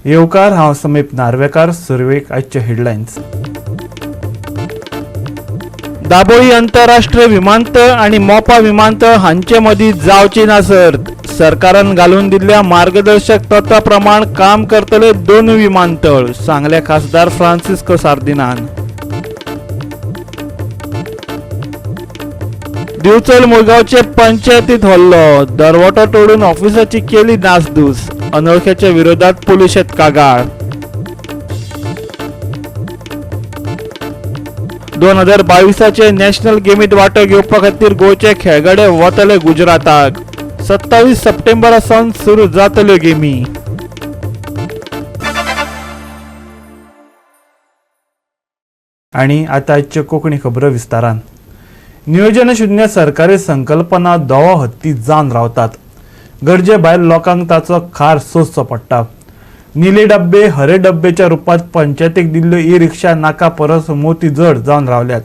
येवकार, हांव समीप नार्वेकार. सुरवेक आयचे हेडलायन्स. दाबोळी आंतरराष्ट्रीय विमानतळ आणि मोपा विमानतळ हांचे मदीं जावची ना सर्त. सरकारान घालून दिल्ल्या मार्गदर्शक तत्वा प्रमाण काम करतले दोन विमानतळ, सांगले खासदार फ्रांसिस्को सार्दिनान. दिवचल मुळगावचे पंचायतीत हल्लो, दरवटो तोडून ऑफिसाची केली नासधूस, अनोळख्याच्या विरोधात पुलिशेत कागाळ. 2022चे नॅशनल गेमीत वांटो घेवपा खातीर गोंयचे खेळगडे वतले गुजराताक. 27 सप्टेंबरा सावन सुरू जातल्यो गेमी. आनी आतां आजच्यो कोंकणी खबरो विस्तारान. नियोजनशून्य सरकारी संकल्पना दोवा हत्ती जावन रावतात. गरजे भायर लोकांक ताचो खार सोंसचो पडटा. निले डब्बे, हरे डब्बेच्या रुपांत पंचायतीक दिल्ल्यो ई रिक्षा नाका परस मोती जड जावन रावल्यात.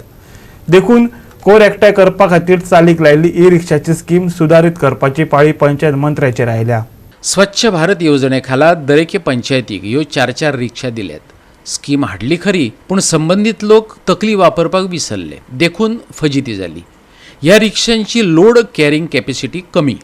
देखून कोर एकठांय करपा खातीर चालीक लायिल्ली ई रिक्षाची स्कीम सुदारीत करपाची पाळी पंचायत मंत्र्याचेर आयल्या. स्वच्छ भारत येवजणे खाला दरेके पंचायतीक ह्यो चार चार रिक्षा दिल्यात. स्कीम हाडली खरी, पूण संबंदीत लोक तकली वापरपाक विसरले, देखून फजिती जाली. ह्या रिक्षांची लोड कॅरिंग कॅपेसिटी कमी,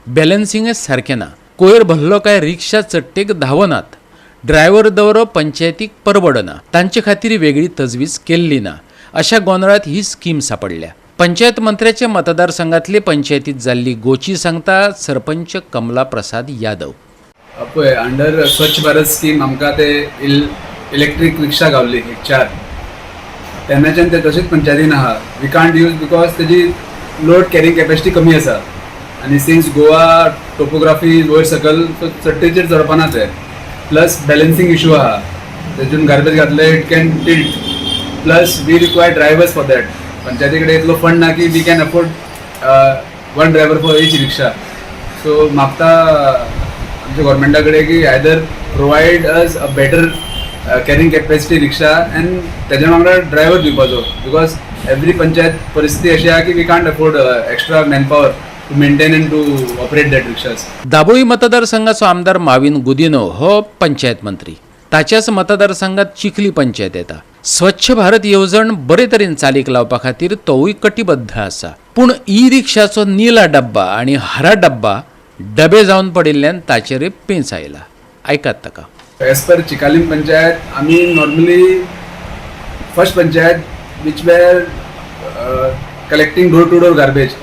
बॅलन्सिंगच सारकें ना. कोयर भरलो काय रिक्षा चडटेक धांवनात. ड्रायव्हर दवरप पंचायतीक परवडना. तांचे खातीर वेगळी तजवीज केल्ली ना. अशा गोंदळात ही स्कीम सापडल्या. पंचायत मंत्र्याच्या मतदारसंघातले पंचायतीत जाल्ली गोची सांगता सरपंच कमला प्रसाद यादव. पळय, अंडर स्वच्छ भारत स्कीम आमकां ते इलेक्ट्रीक रिक्षा गावली एक चार. तेन्नाच्यान ते तशेंच पंचायतीन आहा. We can't use because तेजी लोड कॅरिंग कॅपॅसिटी कमी आसा आनी सिन्स गोवा टोपोग्राफी वयर सकल, सो चडटेचेर चडपाना ते. प्लस बॅलन्सींग इशू आहा. तेतून गार्बेज घातले, it can tilt. Plus we require drivers for that. पंचायती कडेन इतलो फंड ना की we can afford one driver for each rickshaw. So मागता आमच्या गव्हर्मेंटा कडेन की either provide us a better carrying capacity rickshaw and तेज्या वांगडा ड्रायव्हर दिवपाचो, because every panchayat परिस्थिती अशी आहा की we can't afford extra manpower to maintain and to operate that rickshaws. Dabolim मतदारसंघाचो आमदार माविन गुदिनो हो पंचायत मंत्री. ताच्याच मतदारसंघात चिखली पंचायत येता. स्वच्छ भारत येवजण बरे तरेन चालीक लावपा खातीर तोवूय कटिबद्ध आसा. पूण ई रिक्षाचो निला डब्बा आनी हरा डब्बा डबे जावन पडिल्ल्यान ताचेरय पेंच आयला. आयकात ताका. एज पर चिकालीम पंचायत, आमी normally first panchayat which were collecting door to door garbage.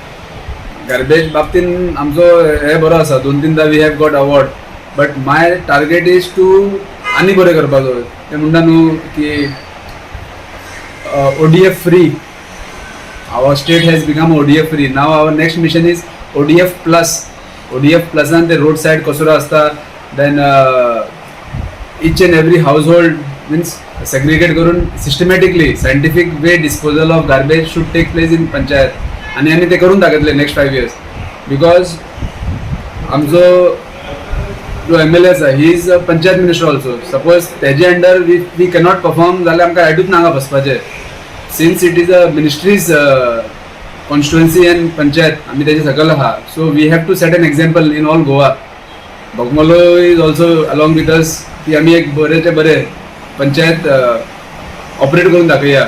Garbage बाबतीन आमचो हे बरो आसा. दोन तीनदा we have got award, but my target is to आनी बरें करपाचो. ते म्हणटा न्हू की ODF free. Our state has become ODF free. Now our next mission is ODF plus. ODF प्लसान ते रोड सायड कचरो आसता, then each and every household means segregate करून systematically, scientific way disposal of garbage should take place in panchayat. आनी आमी ते करून दाखयतले next 5 years, because आमचो जो एमएलए आसा, he is a panchayat minister also. Suppose तेजे अंडर we cannot perform जाल्यार आमकां रायटूच ना हांगा बसपाचें, since it is a ministry's constituency and panchayat आमी तेजे सकयल आहा. So we have to set an example in all Goa. Bogmalo is also along with us की आमी एक बरेचे बरे पंचायत ऑपरेट करून दाखया.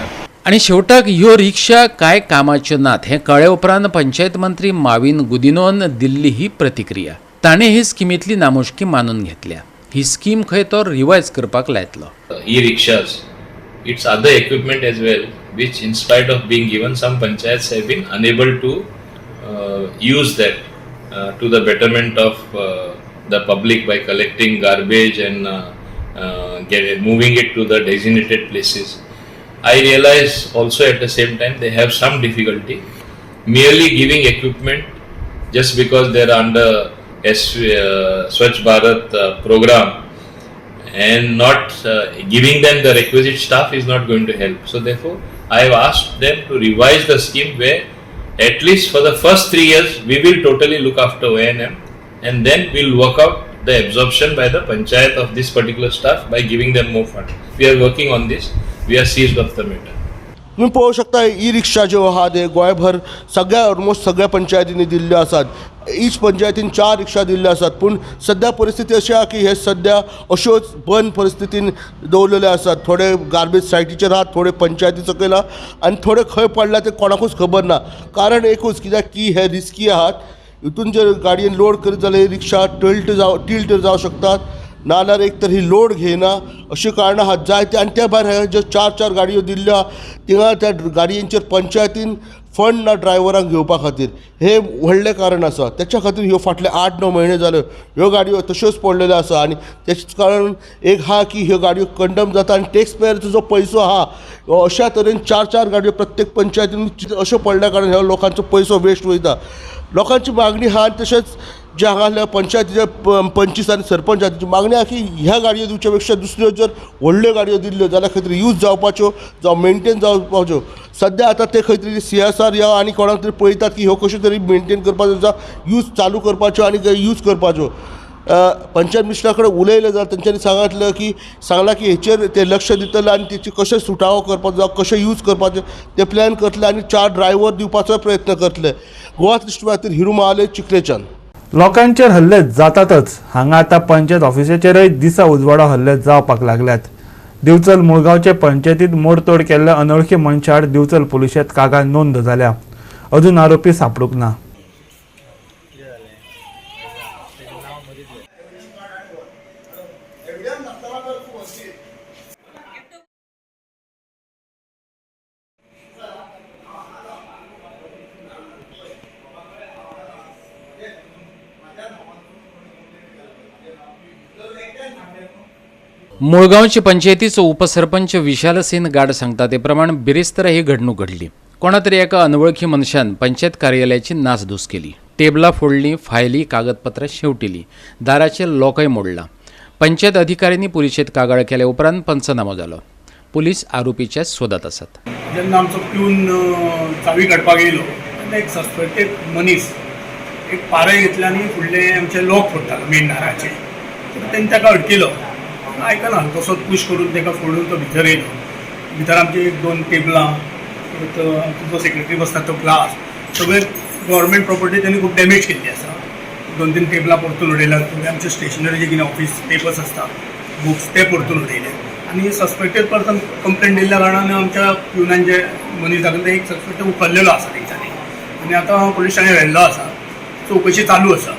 आनी शेवटाक ह्यो रिक्षा कांय कामाच्यो नात हें कळ्ळे उपरांत पंचायत मंत्री माविन गुदिनोन दिल्ली ही प्रतिक्रिया. ताणें ही स्किमींतली नामुष्की मानून घेतल्या. ही स्कीम खंय तो रिवायज करपाक लायतलो. E-rickshaws, it's other equipment as well, which in spite of being given, some panchayats have been unable to use that to the betterment of the public by collecting garbage and moving it to the designated places. I realize also at the same time they have some difficulty merely giving equipment just because they are under Swachh Bharat program and not giving them the requisite staff is not going to help. So therefore, I have asked them to revise the scheme where at least for the first 3 years we will totally look after O&M and then we'll work out the absorption by the panchayat of this particular staff by giving them more fund. We are working on this. We are seized of the matter. तुमी पळोवंक शकता E रिक्षा ज्यो आहा ते गोंयभर सगळ्या almost सगळ्या पंचायतींनी दिल्ल्यो आसात. ईच पंचायतीन 4 रिक्षा दिल्ल्यो आसात, पूण सद्या परिस्थिती अशी आहा की हे सद्या अश्योच बंद परिस्थितीन दवरलेल्यो आसात. थोडे गार्बेज सायटीचेर आहात, थोडे पंचायती सकयल आहा आनी थोडे खंय पडल्या ते कोणाकूच खबर ना. कारण एकूच कित्याक की हे रिस्की आहात. हितून जर गाडयेन लोड करीत जाल्यार ही रिक्षा टिल्ट जावं शकतात, नाजाल्यार एक तर ही लोड घेयना, अशीं कारणां आहात जायतीं. आनी त्या भायर हे ज्यो 4-4 गाडयो दिल्ल्यो आहा थिंगा त्या गाडयेंचेर पंचायतीन फंड ना ड्रायव्हरांक घेवपा खातीर, हें व्हडलें कारण आसा. तेच्या खातीर ह्यो फाटले 8-9 म्हयने जाल्यो ह्यो गाडयो तश्योच पडलेल्यो आसा. आनी तेच कारण एक आहा की ह्यो गाडयो कंडम जाता आनी टॅक्स पेयरचो जो पयसो आहा अशा तरेन 4-4 गाडयो प्रत्येक पंचायतीन अश्यो पडल्या कारणान ह्या लोकांचो पयसो वेस्ट वयता. लोकांची मागणी आहा आनी तशेंच जे हांगासरल्या पंचायतीचे पंचीस आनी सरपंच आहा तेची मागणी आहा की ह्या गाडयो दिवच्या पेक्षा दुसऱ्यो जर व्हडल्यो गाडयो दिल्ल्यो जाल्यार खंय तरी यूज जावपाच्यो जावं मेनटेन जावपाच्यो. सद्या आतां ते खंय तरी CSR या आनी कोणाक तरी पळयतात की ह्यो कश्यो तरी मेनटेन करपाच्यो जावं यूज चालू करपाच्यो आनी यूज करपाच्यो. पंचायत मिनिस्टरा कडेन उलयलें जाल्यार तेंच्यांनी सांगलां की हेचेर ते लक्ष दितले आनी तेची कशें सुटावो करपाचो जावं कशें यूज करपाचें ते प्लॅन करतले आनी 4 ड्रायव्हर दिवपाचो प्रयत्न करतले. गोवा दृश्टी खातीर हिरू महाले, चिखलेच्यान. लोकांचेर हल्ले जातातच, हांगा आतां पंचायत ऑफिसाचेरय दिसा उजवाडा हल्ले जावपाक लागल्यात. दिवचल मुळगांवचे पंचायतीत मोडतोड केल्ल्या अनोळखी मनशाआड दिवचल पुलिशेंत कागाळ नोंद जाल्या. अजून आरोपी सापडूंक ना. मुळगांवचे पंचायतीचो उपसरपंच विशालसेन गाड सांगता ते प्रमाण बिरेस्तारा ही घडणूक घडली. कोणा तरी एका अनवळखी मनशान पंचायत कार्यालयाची नासधूस केली. टेबलां फोडलीं, फायली कागदपत्रां शेवटिली, दाराचें लॉकय मोडलां. पंचायत अधिकाऱ्यांनी पुलिशेंत कागाळ केल्या उपरांत पंचनामो जालो. पुलीस आरोपीच्या सोदात आसात. जेन्ना आमचो प्यून चावी काडपाक येयलो तेन्ना एक सस्पेक्टेड मनीस एक पारय घेतले आनी फुडले आमचे लॉक फोडटालो मेन दाराचे. तेणें ताका अडकिलो. आयकना तसोच पूश करून ताका फोडून तो भितर येयलो. भितर आमची 1-2 टेबलां, परत आमचो जो सेक्रेटरी बसता तो ग्लास, सगळे गव्हर्मेंट प्रॉपर्टी तेणी खूब डॅमेज केल्ली आसा. 2-3 टेबलां परतून उडयल्यात. थोडे आमचे स्टेशनरी जे कितें ऑफिस पेपर्स आसता, बुक्स, ते परतून उडयले. आनी सस्पेक्टेड पर्सन कंप्लेन दिल्ल्या कारणान आमच्या प्युनान जे मनीस दाखयले ते एक सस्पेक्टेड उखल्लेलो आसा तेंच्यांनी आनी आतां पुलीस ठाण्यार व्हेल्लो आसा. चवकशी चालू आसा.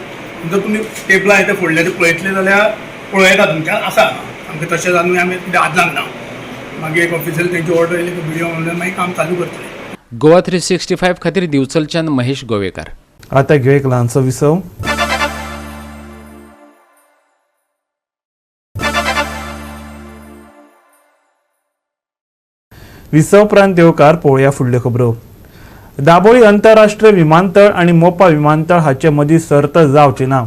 जर तुमी टेबलां ते फोडले ते पळयतले जाल्यार पळयता तुमच्या आसा आमकां तशें जावन आमी कितें आदलांक ना. मागीर एक ऑफिसर तेंची ऑर्डर येयली की व्हिडियो म्हणून मागीर काम चालू करतले. गोवा 365 खातीर दिवचलच्यान महेश गोवेकार. आतां घेवया एक ल्हानसो विसव. विसव उपरांत देवकार पळोवया फुडल्यो खबरो. दाबोळी आंतरराष्ट्रीय विमानतळ आनी मोपा विमानतळ हाचे मदीं सर्त जावची ना.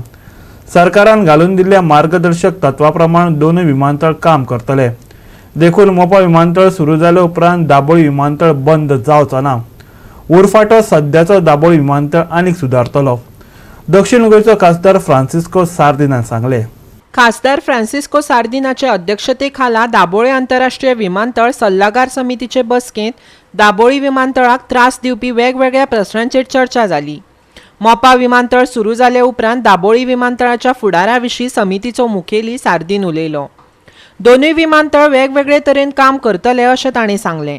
सरकारान घालून दिल्ल्या मार्गदर्शक तत्वा प्रमाण दोनूय विमानतळ काम करतले. देखून मोपा विमानतळ सुरू जाले उपरांत दाबोळी विमानतळ बंद जावचो ना. उरफाटो सद्याचो दाबोळी विमानतळ आनीक सुदारतलो. दक्षिण गोंयचो खासदार फ्रांसिस्को सार्दिनान सांगलें. खासदार फ्रांसिस्को सार्दिनाचे अध्यक्षतेखाला दाबोळी आंतरराष्ट्रीय विमानतळ सल्लागार समितीचे बसकेंत दाबोळी विमानतळाक त्रास दिवपी वेगवेगळ्या प्रश्नांचेर चर्चा जाली. मोपा विमानतळ सुरू जाले उपरांत दाबोळी विमानतळाच्या फुडारा विशीं समितीचो मुखेली सार्दीन उलयलो. दोनूय विमानतळ वेगवेगळे तरेन काम करतले अशें ताणें सांगलें.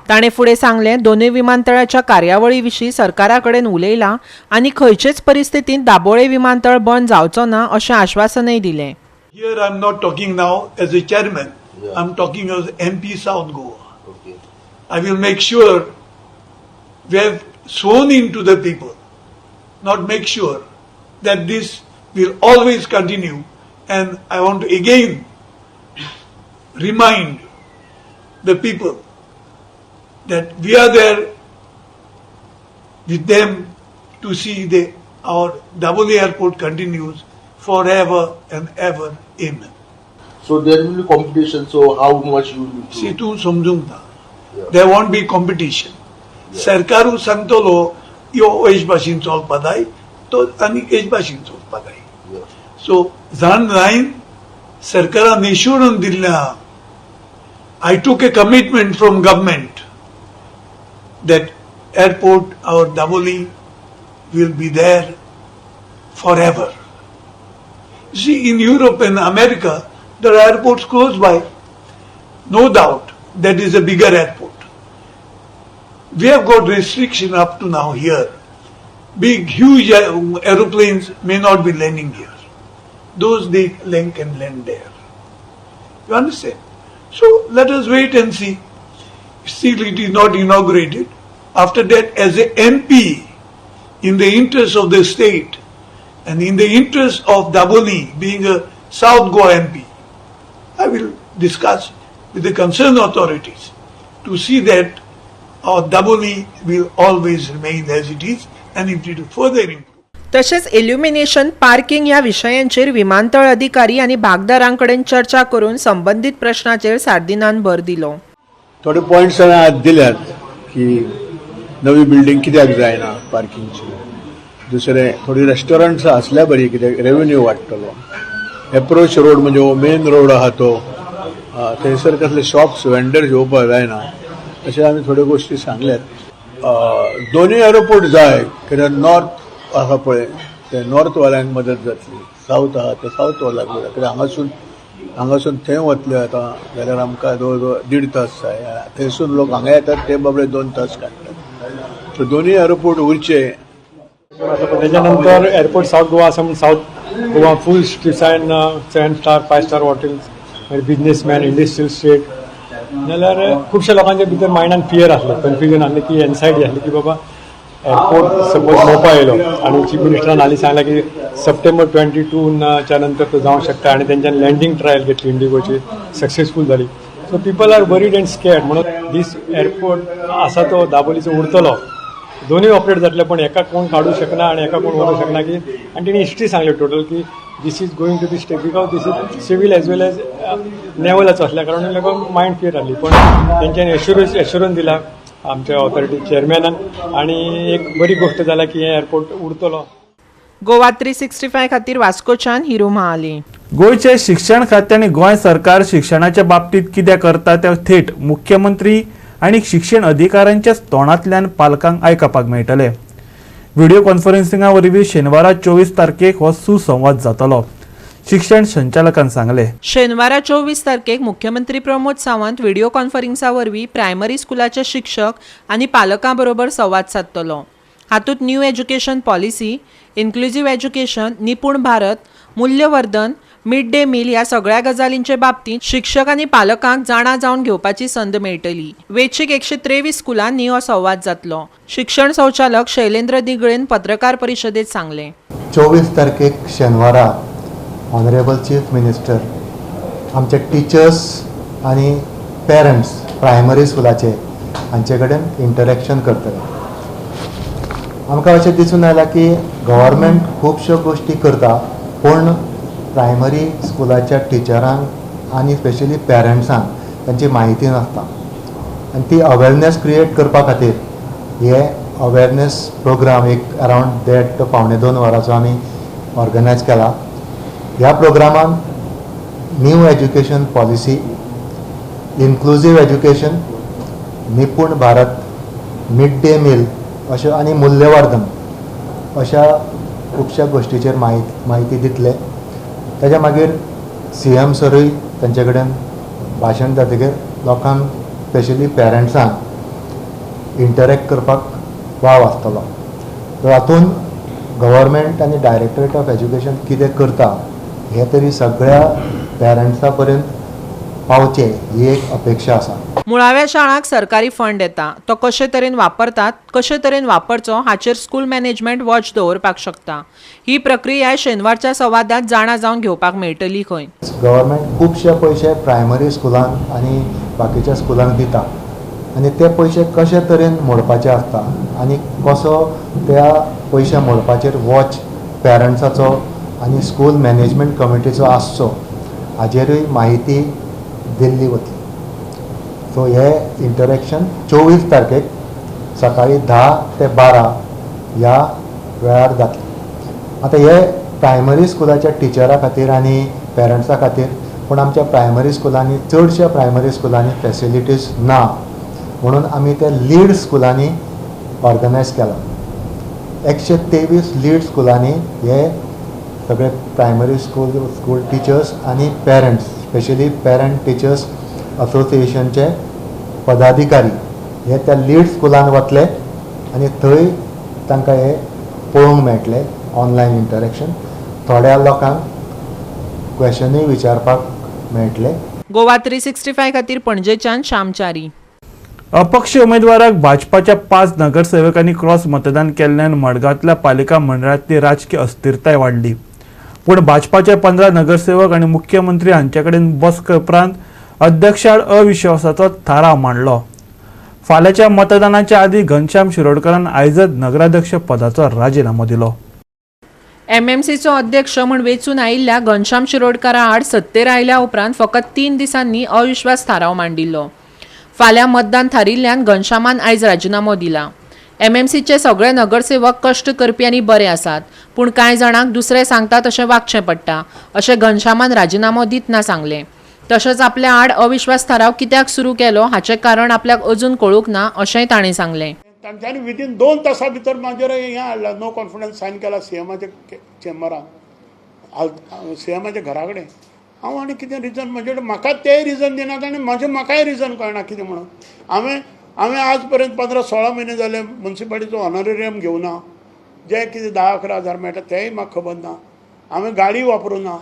ताणें फुडें सांगलें, दोनूय विमानतळाच्या कार्यावळी विशीं सरकारा कडेन उलयलां आनी खंयचेच परिस्थितींत दाबोळे विमानतळ बंद जावचो ना अशें आश्वासनय दिलें. Here I am not talking now as a chairman, I am talking as MP South Goa. I will make sure we have sworn into the people, not make sure that this will always continue. And I want to again remind the people that we are there with them to see our Dabolim airport continues forever and ever. Amen. So there will be competition. So how much you will improve? See, तूं समजूंक ना. There won't be competition. सरकारू सांगतलो यो as भाशेन चलपा जाय, तो आनी as भाशेन चलपा जाय. सो जाण जायन सरकारान एश्योरन्स दिल्लें आहा. I took a commitment from government that airport, our Dabolim, will be there forever. You see, in Europe and America, there are airports close by. No doubt, that is a bigger airport. We have got restriction up to now here. Big, huge aeroplanes may not be landing here. Those they can land there. You understand? So let us wait and see. Still it is not inaugurated. After that, as a MP, in the interest of the state and in the interest of Dabolim being a South Goa MP, I will discuss with the concerned authorities to see that our Dabolim will always remain as it is and it will further improve. तशेंच इल्युमिनेशन, parking ह्या विशयांचेर विमानतळ अधिकारी आनी भागदारां कडेन चर्चा करून संबंदीत प्रश्नाचेर सार्दिनान भर दिलो. थोडे पॉयंट्स हांवें आज दिल्यात की नवी बिल्डींग कित्याक जायना पार्किंगची, दुसरें थोडी रेस्टॉरंट्स आसल्यार बरी कित्याक रेवेन्यू वाडटलो, एप्रोच रोड म्हणजे हो मेन रोड आहा तो थंयसर कसले शॉप्स वेंडर्स येवपाक जायना, अशें आमी थोड्यो गोश्टी सांगल्यात. दोनूय एअरपोर्ट जाय कित्याक नॉर्थ आहा पळय ते नॉर्थवाल्यांक मदत जातली, सावथ आहा ते सावथवाल्यांक मदत, कित्याक हांगासून थंय वतले आतां जाल्यार आमकां जवळ जवळ 1.5 तास जाय, थंयसून लोक हांगा येतात ते बाबडे 2 तास काडटात. सो दोनूय एअरपोर्ट उरचे. त्याच्या नंतर एअरपोर्ट साऊथ गोवा आसा म्हणून साऊथ गोवा फूल स्ट्रिप्सान 7 स्टार 5 स्टार हॉटेल्स, मागीर बिजनेसमॅन, इंडस्ट्रियल स्टेट, जाल्यार खुबश्या लोकांच्या भितर मायंडान फियर आसलो, कन्फ्युजन आसलें की एन्सायटी आसली की बाबा एअरपोर्ट सपोज मोपा येयलो आनी चीफ मिनिस्टरान हालीं सांगलां की सप्टेंबर 22च्या नंतर तो जावंक शकता आनी तेंच्यान लँडींग ट्रायल घेतली इंडिगोची, सक्सेसफूल जाली. So people are worried and scared म्हणून दीस एअरपोर्ट आसा तो दाबोलीचो उरतलो, दोनूय ऑपरेट जातले, पण एका कोण काडूं शकना आनी एका कोण व्हरूंक शकना की. आनी तेणी हिस्ट्री सांगली टोटल की this is going to be stay because this is civil as well as नेवलाचो आसल्या कारणान लोकांक मायंड फियर जाली, पण तेंच्यांनी एश्युरन्स दिला आमच्या ऑथॉरिटी चेअरमॅनान आनी एक बरी गोश्ट जाल्या की हे एअरपोर्ट उरतलो. गोवा 365 खातीर वास्कोच्यान हिरू महाली. गोंयचे शिक्षण खातें आनी गोंय सरकार शिक्षणाच्या बाबतींत कितें करता तें थेट मुख्यमंत्री आनी शिक्षण अधिकाऱ्यांच्याच तोंडांतल्यान पालकांक आयकपाक मेळटलें. व्हिडिओ कॉन्फरन्सिंगा वरवीं शेनवारा 24 तारखेक हो सुसंवाद जातलो, शिक्षण संचालकान सांगलें. शेनवारा 24 तारखेक मुख्यमंत्री प्रमोद सावंत व्हिडिओ कॉन्फरन्सा वरवीं प्रायमरी स्कुलाचे शिक्षक आनी पालकां बरोबर संवाद सादतलो. हातूंत new education policy, inclusive education, Nipun Bharat, मूल्यवर्धन, mid day meal ह्या सगळ्या गजालींचे बाबतींत शिक्षक आनी पालकांक जाणा जावन घेवपाची संद मेळटली. वेंचीक 123 स्कुलांनी हो संवाद जातलो. शिक्षण संचालक शैलेंद्र दिगळेन पत्रकार परिशदेत सांगलें. 24 तारखेक शेनवारा ऑनरेबल चीफ मिनिस्टर आमचे टिचर्स आनी पेरंट्स प्रायमरी स्कुलाचे हांचे कडेन इंटरेक्शन करतले. आमकां अशें दिसून आयलां की गव्हर्मेंट खुबश्यो गोश्टी करता, पूण प्रायमरी स्कुलाच्या टिचरांक आनी स्पेशली पेरंट्सांक तांची म्हायती नासता आनी ती अवेरनेस क्रिएट करपा खातीर हे अवेरनेस प्रोग्राम एक अरावंड 1.5 to 1.75 वरांचो आमी ऑर्गनायज केला. ह्या प्रोग्रामान new education policy, inclusive education, Nipun Bharat, mid day meal अशें आनी मूल्यवर्धन अशा खुबश्या गोश्टीचेर म्हायती दितले. ताच्या मागीर सी एम सरूय तांचे कडेन भाशण जातकीर लोकांक स्पेशली पेरंट्सांक इंटरेक्ट करपाक वाव आसतलो. हातूंत गव्हर्मेंट आनी डायरेक्टरेट ऑफ एज्युकेशन कितें करता हें तरी सगळ्या पेरंट्सां पर्यंत पावचें ही एक अपेक्षा आसा. मुळाव्या शाळांक सरकारी फंड येता, तो कशे तरेन वापरतात, कशे तरेन वापरचो हाचेर स्कूल मॅनेजमेंट वॉच दवरपाक शकता. ही प्रक्रिया शेनवारच्या संवादात जाणा जावन घेवपाक मेळटली खंय. गव्हर्मेंट खुबशे पयशे प्रायमरी स्कुलांक आनी बाकीच्या स्कुलांक दिता आनी ते पयशे कशे तरेन मोडपाचे आसता आनी कसो त्या पयशे मोडपाचेर वॉच पेरंट्साचो आनी स्कूल मॅनेजमेंट कमिटीचो आसचो हाजेरूय म्हायती दिल्ली वतली. सो हे इंटरेक्शन 24 तारखेक सकाळी 10 ते 12 ह्या वेळार जातलें. आतां हे प्रायमरी स्कुलाच्या टिचरां खातीर आनी पेरंट्सां खातीर, पूण आमच्या प्रायमरी स्कुलांनी चडश्या प्रायमरी स्कुलांनी फेसिलिटीज ना. म्हणून आमी ते लीड स्कुलांनी ऑर्गनायज केला. 123 लीड स्कुलांनी हे सगळे प्रायमरी स्कूल टिचर्स आनी पेरंट्स, स्पेशली पेरंट टिचर्स असोसिएशनचे पदाधिकारी हे त्या लीड स्कुलान वतले आनी थंय तांकां हे पळोवंक मेळटलें ऑनलायन इंटरेक्शन. थोड्या लोकांक क्वेशनूय विचारपाक मेळटले. गोवा 365 खातीर पणजेच्यान श्यामचारी. अपक्ष उमेदवाराक भाजपाच्या 5 नगरसेवकांनी क्रॉस मतदान केल्ल्यान मडगांवतल्या पालिका मंडळांतली राजकीय अस्थिरताय वाडली. पूण भाजपाचे 15 नगरसेवक आनी मुख्यमंत्री हांचे कडेन बसके उपरांत अध्यक्षाड अविश्वासाचो थाराव मांडलो. फाल्याच्या मतदानाच्या आदी घनश्याम शिरोडकरान आयजच नगराध्यक्ष पदाचो राजिनामो दिलो. एमएमसीचो अध्यक्ष म्हूण वेंचून आयिल्ल्या घनश्याम शिरोडकारा आड सत्तेर आयल्या उपरांत फकत 3 दिसांनी अविश्वास थाराव मांडिल्लो. फाल्यां मतदान थारिल्ल्यान घनश्यामान आयज राजिनामो दिला. एमएमसीचे सगळे नगरसेवक कश्ट करपी आनी बरे आसात, पूण कांय जाणांक दुसरे सांगता तशें वागचें पडटा अशें घनश्यामान राजिनामो दितना सांगलें. तशेंच आपल्या आड अविश्वास थाराव कित्याक सुरू केलो हाचें कारण आपल्याक अजून कळूंक ना अशेंय ताणें सांगलें. तांच्यांनी विदीन 2 तासां भितर म्हाजेर हें हाडला, नो कॉन्फिडन्स सायन केला सीएमाच्या चेंबरान, सीएमाच्या घरा कडेन. हांव आनी कितें रिजन म्हजे म्हाका तेय रिजन दिनात आनी म्हजें म्हाकाय रिजन कळना कितें म्हणून. हांवें आज पर्यंत 15-16 म्हयने जाले मुन्सिपालिटीचो ऑनरेरियम घेवना, जे कितें 10-11 हजार मेळटा तेंय म्हाका खबर ना. हांवें गाडी वापरूं ना,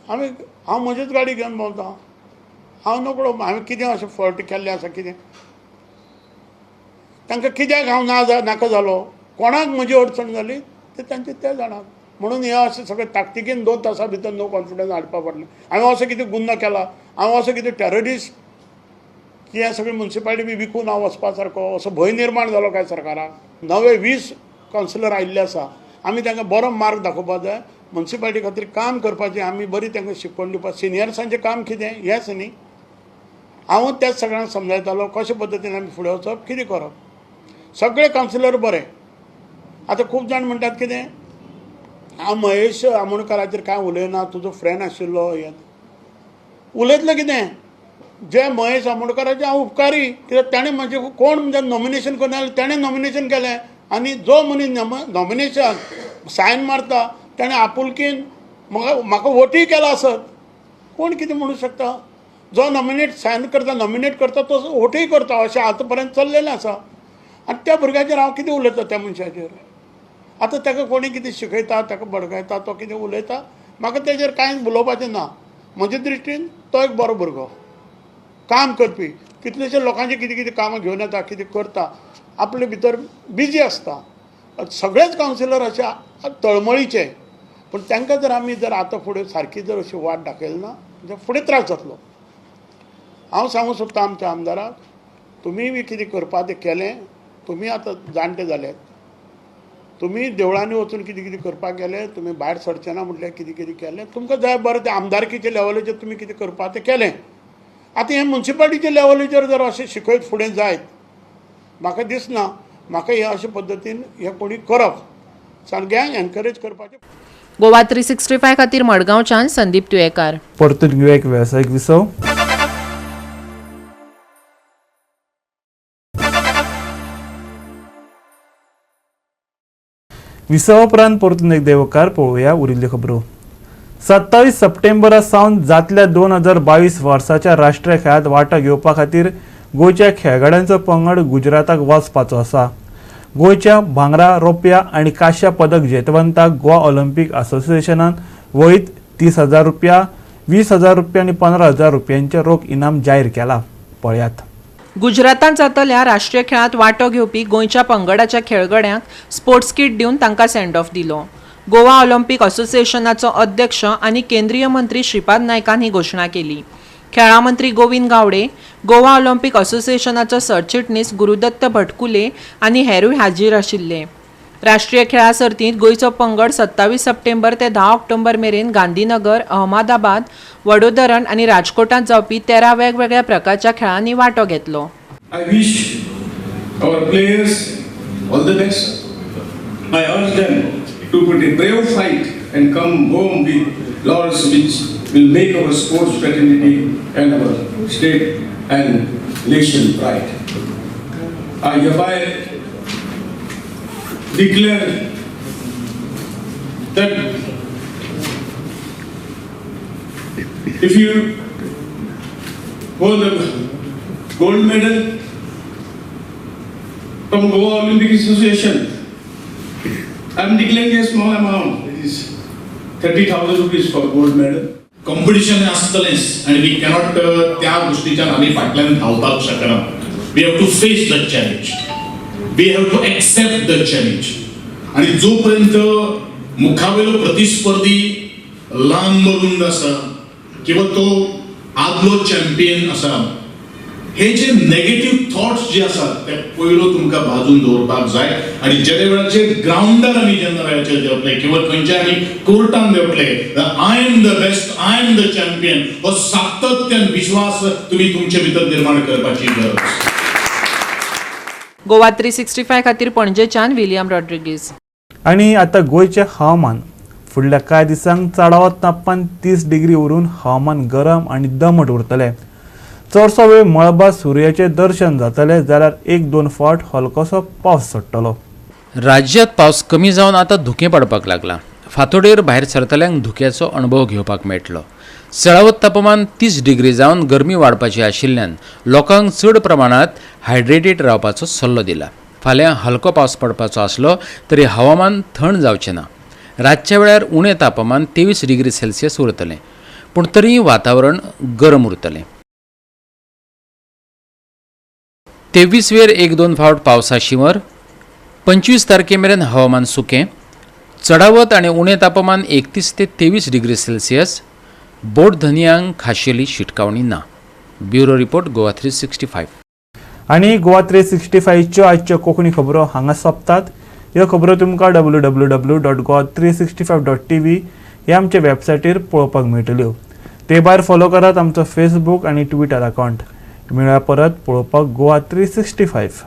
हांव म्हजीच गाडी घेवन भोंवता. हांव नकळो हांवें कितें अशें फॉल्ट केल्लें आसा, कितें तांकां कित्याक हांव ना नाका जालो, कोणाक म्हजी अडचण जाली ते तांचे ते जाणात. म्हणून हें अशें सगळें ताकतिकेन 2 तासां भितर नो कॉन्फिडन्स हाडपा पडलें. हांवें असो कितें गुन्नो केला, हांव असो कितें टेररिस्ट की हें सगळें मुन्सिपालिटी बी विकून हांव वचपा सारको असो भंय निर्माण जालो काय सरकाराक. नवे 20 कावन्सिलर आयिल्ले आसा, आमी तांकां बरो मार्ग दाखोवपाक जाय. मुन्सिपालिटी खातीर काम करपाचें आमी बरी तांकां शिकवण दिवपाक. सिनियर्सांचें काम कितें हेंच न्ही. हांव त्याच सगळ्यांक समजायतालो कशे पद्दतीन आमी फुडें वचप, कितें करप. सगळे कावन्सिलर बरे. आतां खूब जाण म्हणटात कितें हांव महेश आमोणकाराचेर कांय उलयना, तुजो फ्रेंड आशिल्लो, हें उलयतलो कितें. जे महेश आमोणकाराचे हांव उपकारी, कित्याक ताणें म्हजें कोण म्हणजे नॉमिनेशन करना जाल्यार ताणें नॉमिनेशन केलें आनी जो मनीस नॉमिनेशन सायन मारता ताणें आपुलकीन म्हाका वोटूय केला आसत. कोण कितें म्हणूं शकता? जो नॉमिनेट सायन करता, नॉमिनेट करता तो वोटूय करता, अशें आतां पर्यंत चल्लेलें आसा. आनी त्या भुरग्याचेर हांव कितें उलयता, त्या मनशाचेर आतां ताका कोणी कितें शिकयता, ताका बडकायता, तो कितें उलयता, म्हाका तेजेर कांयच उलोवपाचें ना. म्हजे दृश्टीन तो एक बरो भुरगो, काम करपी, कितलेशे लोकांचे कितें कितें कामां घेवन येता, कितें करता, आपले भितर बिजी आसता. सगळेच कावन्सिलर अशे तळमळीचे, पूण तांकां जर आमी जर आतां फुडें सारकी जर अशी वाट दाखयली ना जाल्यार फुडें त्रास जातलो. हांव सांगूंक सोदतां आमच्या आमदाराक, तुमी बी कितें करपा तें केलें, तुमी आतां जाणटे जाल्यात, तुमी देवळांनी वचून कितें कितें करपाक गेले, तुमी भायर सरचे ना म्हटल्यार कितें कितें केलें, तुमकां जाय बरें तें आमदारकीच्या लेवलाचेर तुमी कितें करपाक तें केलें. आतां हें मुन्सिपालिटीच्या लेवलाचेर जर अशें शिकयत फुडें जायत म्हाका दिसना म्हाका हे अशे पद्दतीन हें कोणी करप, सारकें एनकरेज करपाचें. गोवा 365 खातीर मडगांवच्यान संदीप तुयेकार. परतून घेवया एक वेवसायीक विसव. विसवा उपरांत परतून एक देवकार पळोवया उरिल्ल्यो खबरो. 27 सप्टेंबरा सावन जातल्या 2022 वर्साच्या राष्ट्रीय खेळांत वांटो घेवपा खातीर गोंयच्या खेळगड्यांचो पंगड गुजराताक वचपाचो आसा. गोंयच्या भांगरा, रोप्या आनी कांश्या पदक जैतवंताक गोवा ऑलिम्पीक असोसिएशनान वयत 30,000 रुपया, 20,000 रुपया आनी 15,000 रुपयांचे रोख इनाम जाहीर केला. पळयात. गुजरातांत जातल्या राष्ट्रीय खेळांत वांटो घेवपी गोंयच्या पंगडाच्या खेळगड्यांक स्पोर्ट्स किट दिवन तांकां सेंड ऑफ दिलो. गोवा ऑलिम्पीक असोसिएशनाचो अध्यक्ष आनी केंद्रीय मंत्री श्रीपाद नायकान ही घोशणा केली. खेळां मंत्री गोविंद गावडे, गोवा ऑलिम्पीक असोसिएशनाचो सरचिटणीस गुरुदत्त भटकुले आनी हेरूय हाजीर आशिल्ले. राष्ट्रीय खेळां सर्तींत गोंयचो पंगड 27 सप्टेंबर ते 10 ऑक्टोबर मेरेन गांधीनगर, अहमदाबाद, वडोदरण आनी राजकोटांत जावपी 13 वेगवेगळ्या प्रकारच्या खेळांनी वांटो घेतलो. I wish our players all the best. I urge them to put a brave fight and come home with laurels which will make our sports fraternity and our state and nation pride. I hereby declare that if you won the gold medal from Goa Olympic Association, I am declaring a small amount, it is 30,000 rupees for gold medal. Competition आसतलेंच आनी we cannot त्या गोष्टीच्यान आमी फाटल्यान धांवपाक शकना. We have to face the challenge, we have to accept the challenge. आनी जोपर्यंत मुखावेलो प्रतिस्पर्धी लांब रुंद आसा किंवा तो आदलो चॅम्पियन आसा, हे जे नेगेटीव थॉट्स जे आसात ते पयलो तुमकां बाजून दवरपाक जाय. आनी जेदे वेळाचेर ग्रावंडार आमी जेन्ना वेळाचेर देंवतले किंवा खंयच्या आमी कोर्टान देंवतले, I am the best, I am the champion हो सातत्यान विश्वास तुमी तुमचे भितर निर्माण करपाची गरज. गोवा 365 खातीर पणजेच्यान विलियम रॉड्रिगीज. आनी आतां गोंयचें हवामान. फुडल्या कांय दिसांक चडावत तापमान 30 डिग्री उरून हवामान गरम आनी दमट उरतलें. चडसो वेळ मळबा सुर्याचें दर्शन जातलें, जाल्यार 1-2 फावट हलकोसो पावस चडटलो. राज्यांत पावस कमी जावन आतां धुकें पडपाक लागलां. फांतोडेर भायर सरतल्यांक धुक्याचो अणभव घेवपाक मेळटलो. चडावत तापमान 30 डिग्री जावन गरमी वाडपाची आशिल्ल्यान लोकांक चड प्रमाणांत हायड्रेटेड रावपाचो सल्लो दिला. फाल्यां हलको पावस पडपाचो आसलो तरी हवामान थंड जावचें ना. रातच्या वेळार उणें तापमान 23 डिग्री सेल्सियस उरतलें, पूण तरीय वातावरण गरम उरतलें. 23 वेर 1-2 फावट पावसा शिंवर. 25 तारखे मेरेन हवामान सुकें. चडावत आनी उणें तापमान 31 ते 23 डिग्री सेल्सियस. बोट धनयांक खाशेली शिटकावणी ना. Bureau report, Goa 365. आनी गोवा 365च्यो आजच्यो कोंकणी खबरो हांगा सोंपतात. ह्यो खबरो तुमकां www.goa365.tv ह्या आमच्या वेबसायटीर पळोवपाक मेळटल्यो. ते भायर फॉलो करात आमचो फेसबूक आनी ट्विटर अकावंट. मेळया परत पळोवपाक गोवा 365.